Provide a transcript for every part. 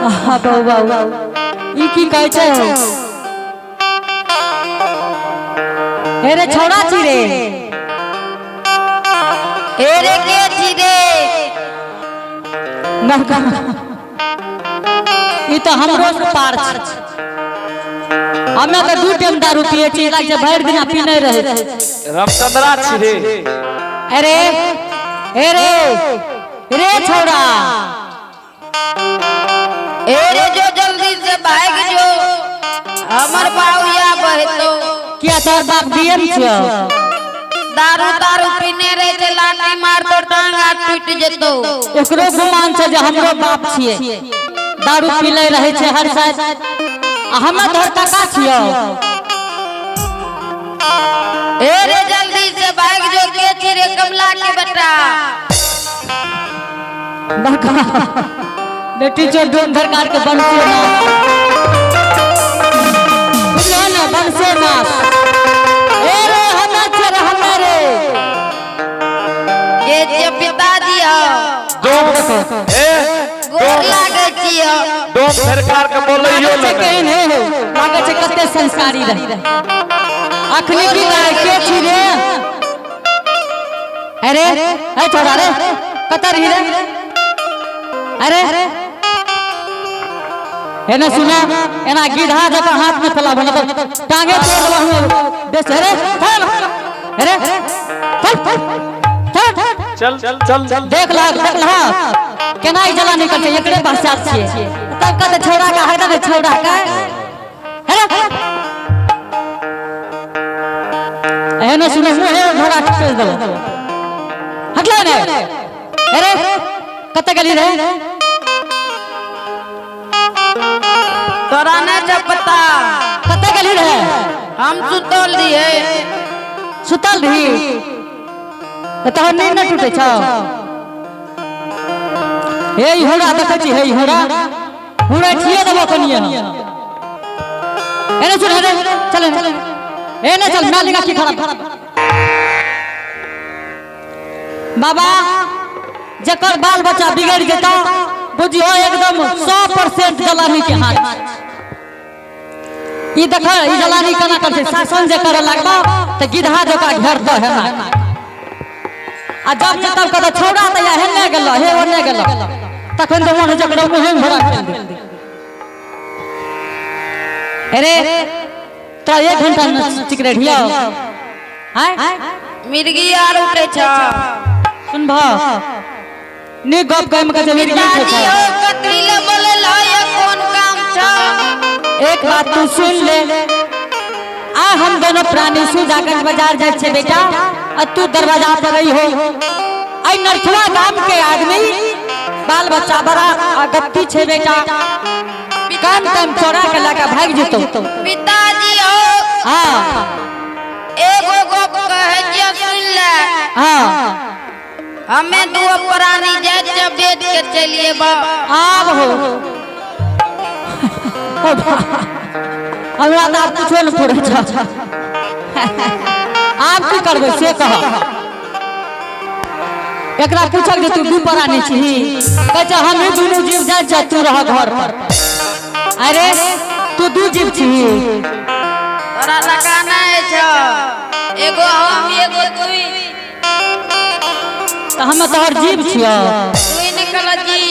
आहा बौआ, ई की कहै छै हो? हे रे छौड़ा छी रे। हे रे के छी रे? नरका, ई तऽ हमरो से पार छै। हमे तऽ दू टाइम दारू पिए छी, लाग छै भरि दिना पीने रहै छी। रामचंद्रा छी रे। अरे हे रे, रे छौड़ा। हे रे, जो जल्दी से भाग जो, हमर बाबूया बहतो। किया, तोहर बाप डीएम छियो? दारू तारू पीने रहे छै, लाठी मारतो, टांग हाथ टूट जेतो। एकरो गुमान छै जे हमरो बाप छियै, दारू पीले रहै छै हर साल, आ हमे तोहर काका छियो। हे रे, जल्दी से भाग जो। के छी रे कमला के बेटा? बड़का बेटी चोर डोम धरकार के बनसे ना, बुझलो ना? बनसे ना। ए रे, हमे छियै रे, हमे रे। के छियै पिताजी हो? डोम ए। गोर लागे छियै। डोम सरकार के बोलैयो लागै छै ले। केहन हे हो, लागै छै कते संस्कारी रहे। अखनी की कहै के छी रे? अरे ए छोड़ा रे, कतऽ रही रे? अरे एने सुना, एना गिधा जकाँ हाथ में फैलाबो न तऽ टांगे तोड़ देबो हम। बेस अरे चल, अरे चल चल। चल चल चल चल। देख ला, देख ला केना ई जला निकल छै। एकरे पश्चात छियै, तब कहते छौड़ा का हरदम छौड़ा का। अरे एने सुने, मुँहे घोड़ा ठेस देबो। हटलो ने। अरे कतऽ गेली रे? तोरा नहि छै पता। कतऽ गेली रे? हम सुतल रहिए। सुतल रही तऽ तोहर नींद नहि टूटे छौ? हे ई होरा देखै छी, हे ई होरा हुरा ठिए देबो कनिए। एने सुन, एने चल, एने चल। ना लिखा की खराब बाबा, जकर बाल बच्चा बिगड़ जेता, बुझियो एकदम 100% जलानी के हाथ। ई देख, ई जलानी केना कर छै। शासन जे करे लगबा तऽ गिधा जकाँ घेर दो हेना, आ जब ने तब कहता छौड़ा तऽ या हेने गेलो, हे ओने गेलो, तखन तऽ मन जकरो मुँहे में भरा खेल दे। अरे तोरा एक घंटा में सिगरेट हियो आय? मिर्गी आर उठे छ। सुन भ नी गप कहै में कहै छै मिर्गी उठै पिताजी छै। हो, कथी ले बोलल है? कोन काम छ? एक बात तू सुन ले। आ हम दोनों प्राणी सुजागंज बाजार जाइ छै बेटा, आ तू दरवाजा पर रही हो। आई नरथुआ गाम के आदमी बाल बच्चा बड़ा अगत्ती छै बेटा, काम ताम चोरा के लगा भाग जेतो। पिताजी हो। हाँ। एगो गप कहै छियै, सुन ले। हाँ। हमें दू प्राणी जाइ छियै, बेच के चलिए बा। आब हो, ओ बा, हमरा तऽ आब कुछो नहि फुरै छ। आब की करबै से कह। एकरा पूछक जे तू दू प्राणी छही, कहै छै हमही दुनू जीव जाइ छ, तू रह घर पर। अरे तू दू जीव छही? तोरा लगाना है छ, एगो हम, एगो तू। तऽ हम तोहर जीव छियौ? तू निकल जी,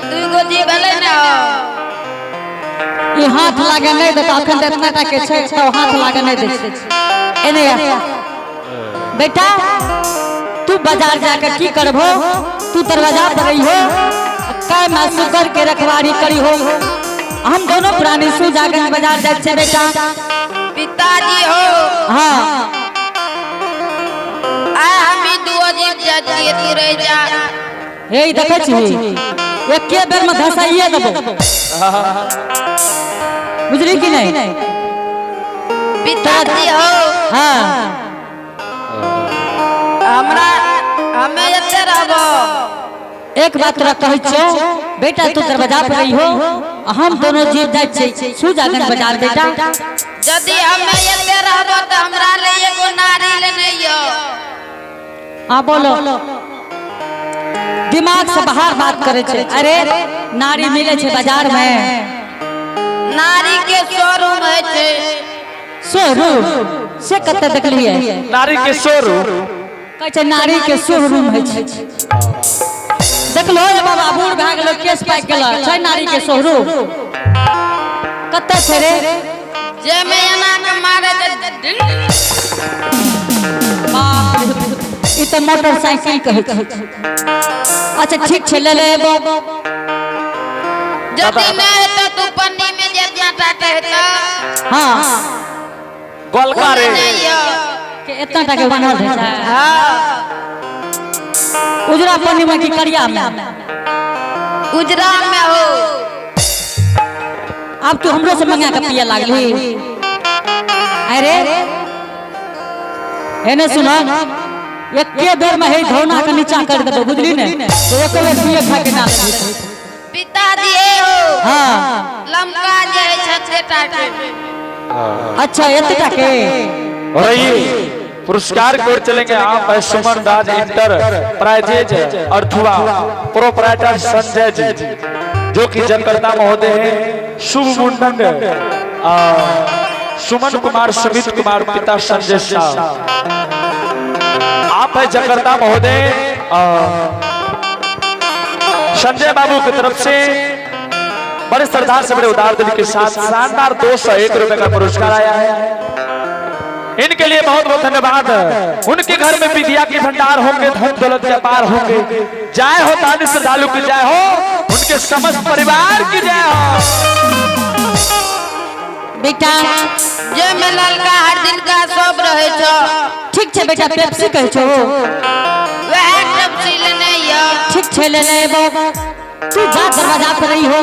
दुगो जी भेलै ने। ई हाथ लागे नहि देता। अखन तऽ एतना टा के छै तऽ हाथ लागे नहि दै छै। एने आ बेटा, तू बाजार जाके की करबो? तू दरवाजा पर रही हो, काय मा सुगर के रखवारी करी हो। हम दोनों प्राणी सुजागंज बाजार जाइ छै बेटा। पिताजी हो। हाँ। आ हमी दुओ जीव जाइ छियै, तू रहि जा। हे ई देखै छी, एके बेर में धसाइए देबो, बुझली कि नहीं? पिताजी हो। हाँ। हमरा हमें एते रहबो। एक बात तोरा कहै छियौ बेटा, तू दरवाजा पर रही हो, हम दोनों जीव जाइ छियै सुजागंज बाजार बेटा। यदि हमें एते रहबो तऽ हमरा ले एगो नारी लेने यो। आ बोलो। दिमाग से बाहर बात करे छे। अरे नारी मिले छे बाजार में? नारी के शोरूम है छे। शोरूम से कते देखलिए? नारी के शोरूम। कहै छै नारी के शोरूम होइ छै। देखलो रे बाबा, बूढ़ भए गेलो, केस पाकि गेलो, छै नारी के शोरूम कते छै रे? जे में एना के मारे ते डिन। बाप रे, ई तऽ मोटरसाइकिल कहै छै। अच्छा ठीक छै, ले ले एबो। यदि नहीं हेतौ तू पन्नी में जितना टाके हेतौ। हाँ। गोलका रे। नहीं यौ। के एतना टाके बनल रहै छै? हाँ। उजरा पन्नी में की करिया में? उजरा में हो। अब तू हमरो से मंगा के पिए लागली। अरे एने सुनो, एके बेर में हे धौना के नीचा कर देबो, बुझली ने? तो एक बेर पिए खा के ना लगबी। पिताजी ए हो। हाँ। लमका जे है छे टाके। अच्छा एते टाके। और ये पुरस्कार की ओर चलेंगे आप है सुमन राज इंटर प्राइजेज अर्थुआ प्रोपराइटर संजय जी, जो कि जनकर्ता महोदय हैं। शुभ मुंडन सुमन कुमार सुमित कुमार पिता संजय साहब, आप है जकर्ता महोदय संजय बाबू की तरफ से बड़े श्रद्धा से बड़े उदार दिल के साथ शानदार 201 रुपए का पुरस्कार आया है। इनके लिए बहुत बहुत धन्यवाद। उनके घर में विद्या के भंडार होंगे, धन दौलत के पार होंगे। जय हो दानी श्रद्धालु की जय हो, उनके समस्त परिवार की जय हो। बेटा। जे में ललका हर दिन का सब रहे छो। ठीक छै बेटा, पेप्सी कहै छौ? वह पेप्सी लेने यौ। ठीक छै, ले ले एबो। तू जा, दरवाजा पर रही हो।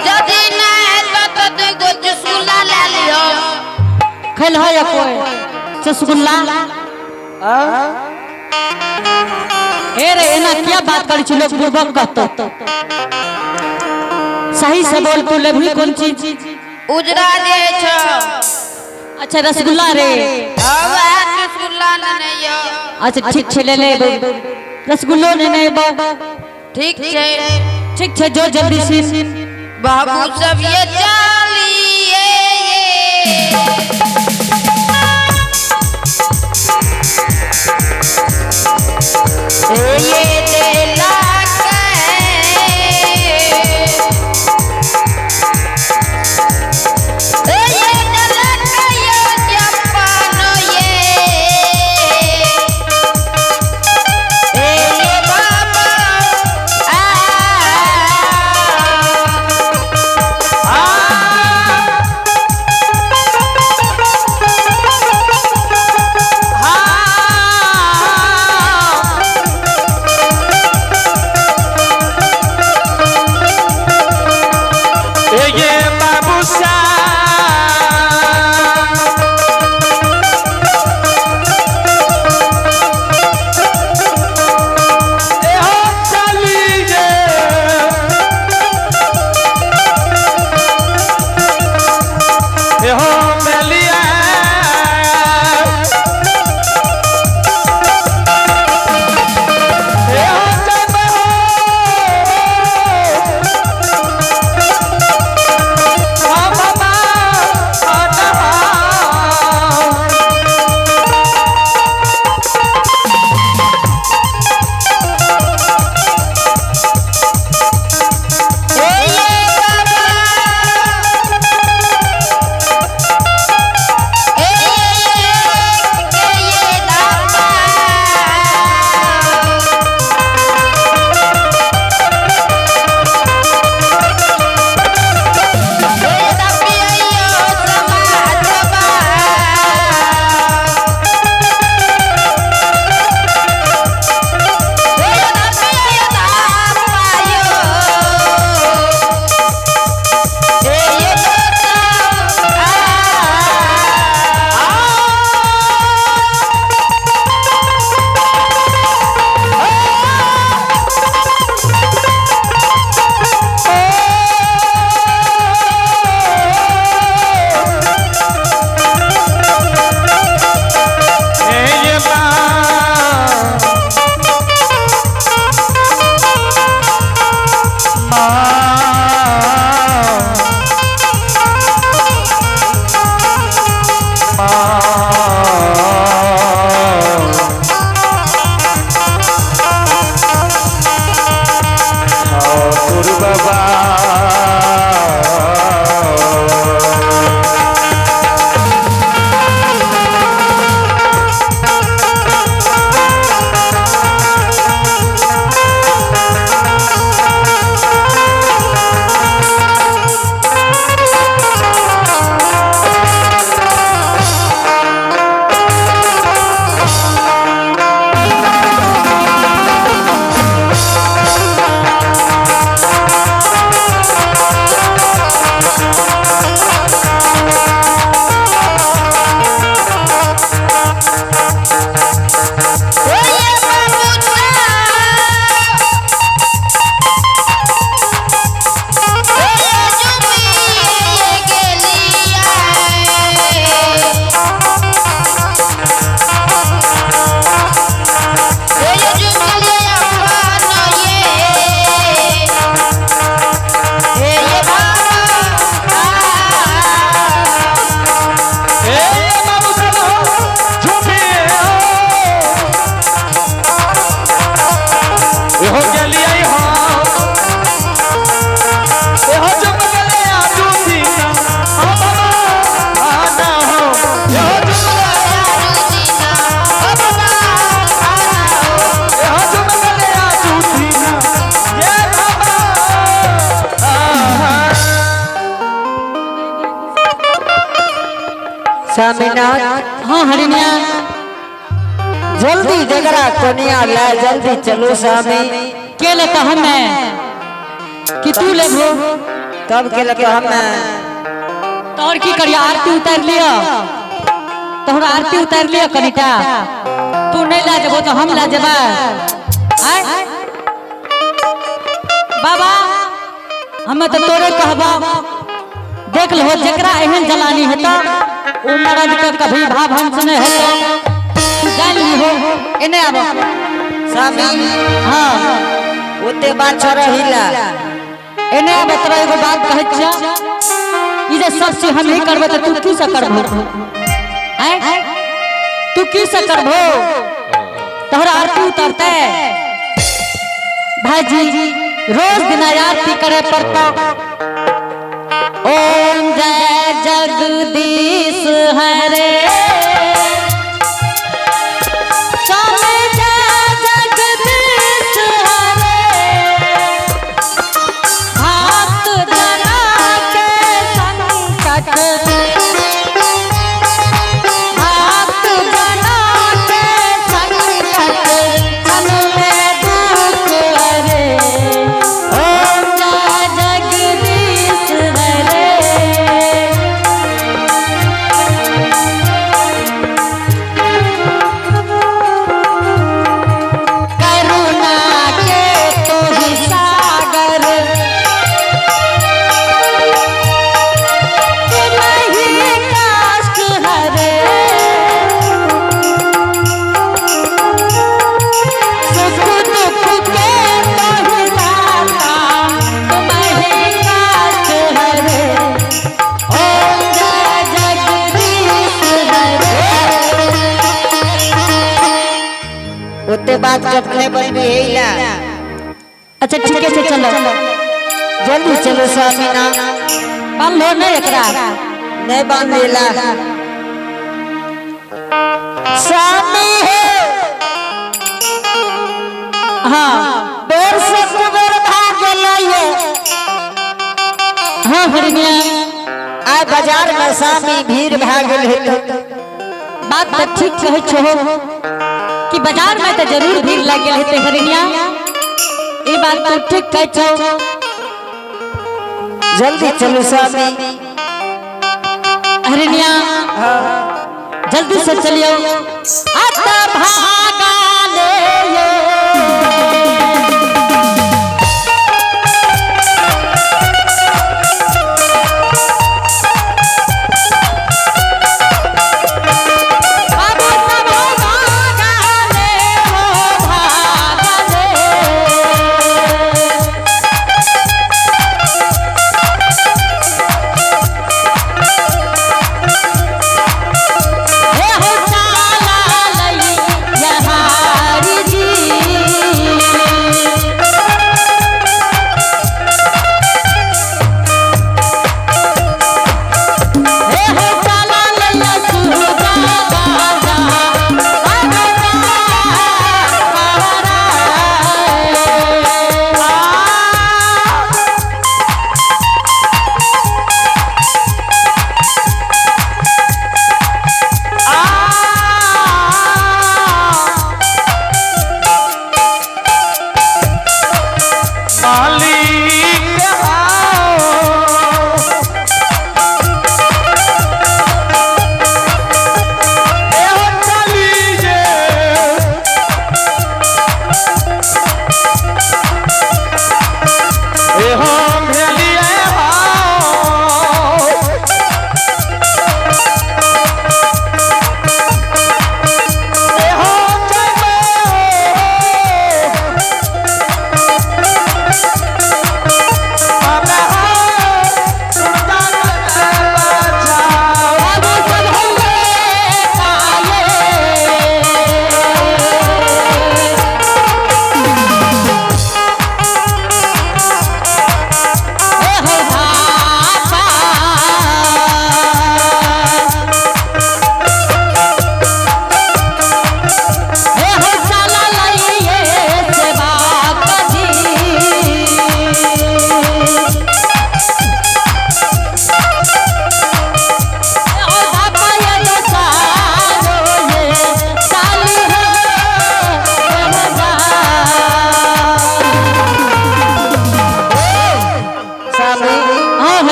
यदि नहीं हेतौ तो दू गो चुस्कुला ले लियो। खैल हो या कोई चुसगुल्ला? ए रे, एना क्या बात करै छी? लोग बुड़बक कहतो। सही से बोल, तू लेबही कोन चीज? उजरा जे छो। अच्छा रसगुल्ला रे? हाँ, वह चुस्कुला लेने यौ। अच्छा ठीक छै, ले ले एबो। रसगुल्लो लेने एबो। ठीक छै। ठीक छै, जो जल्दी से। बाबू सब ये चलिए ये ये देला के ए ये देला के यो जापानो ये ए ये बाबा आ। आ मोर बाबा। ओये बाबू साहब, ओये जुमिए गेलिया। ओये जुमिए अपन ये, हे ये बाबा। ए बाबू साहब हो, झूठी हो। एहो गेलियै हो, एहो जुम गेलै आजू दीना, ओ बाबा, आना हो। एहो जुम एहो जुम गेलै आजू दीना, ये बाबा, आहा। स्वामीनाथ हाँ हरिणिया जल्दी जगरा कोनिया ला जल्दी चलो स्वामी। के लेता हमें कि तू लेबो? तब के लगे हम। तो और की करिया, आरती उतार लिया, तोहरा आरती उतार लिया कनिटा। तू नहीं ला जेबो तो हम ला जेबा। आय बाबा, हमें तो तोरे कहबा, देख लो जेकरा एहन जलानी हेता उ मर्द के कभी भाव हमसे नहीं हेता। तू जान ली हो, एने आबो। स्वामी। हाँ। ओते बात रहिला। एने आबो, तोरा एगो बात कहै छिया, ई जे सब चीज हम नहीं करबे तो तू की से करबो? आय, तू की से करबो? तोहरा आरती उतरते भाईजी, रोज दिन आरती करे पड़ता। ओम जय जगदीश हरे, स्वामी जय जगदीश हरे, भक्त जना के संकट, भक्त जना के संकट क्षण में दुख हरे। ओम जय जगदीश हरे। करुणा के तू ही सागर, तुम्हीं कष्ट हरे, सुख दुख के तू ही दाता, तुम्हीं कष्ट हरे। ओम जय जगदीश हरे। ओते बात कखने बनबी हेला। अच्छा ठीक है, चलो। जल्दी चलो स्वामीनाथ। बांधो नहीं एकरा? नहीं बांधेला स्वामी हो। हाँ। बेर से कुबेर भाग गेलै। हाँ हरिणिया। आय बाजार में स्वामी भीड़ भाग गेल हेतै। बात तो ठीक कहै छहो कि बाजार में तो जरूर भीड़ लग गेल हेतै। हरिणिया, ई बात तो ठीक कहै छहो। जल्दी चलो स्वामी। हरिणिया, जल्दी से चलियो। अत भागा ले यो। बाबू सब भागा ले हो, भागा ले। हे हो चाला लई यहारी जी।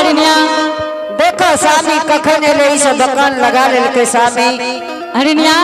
हरिनिया। देखो सामी, कखन एले, ई सब दुकान लगा लेलकै सामी। हरिनिया।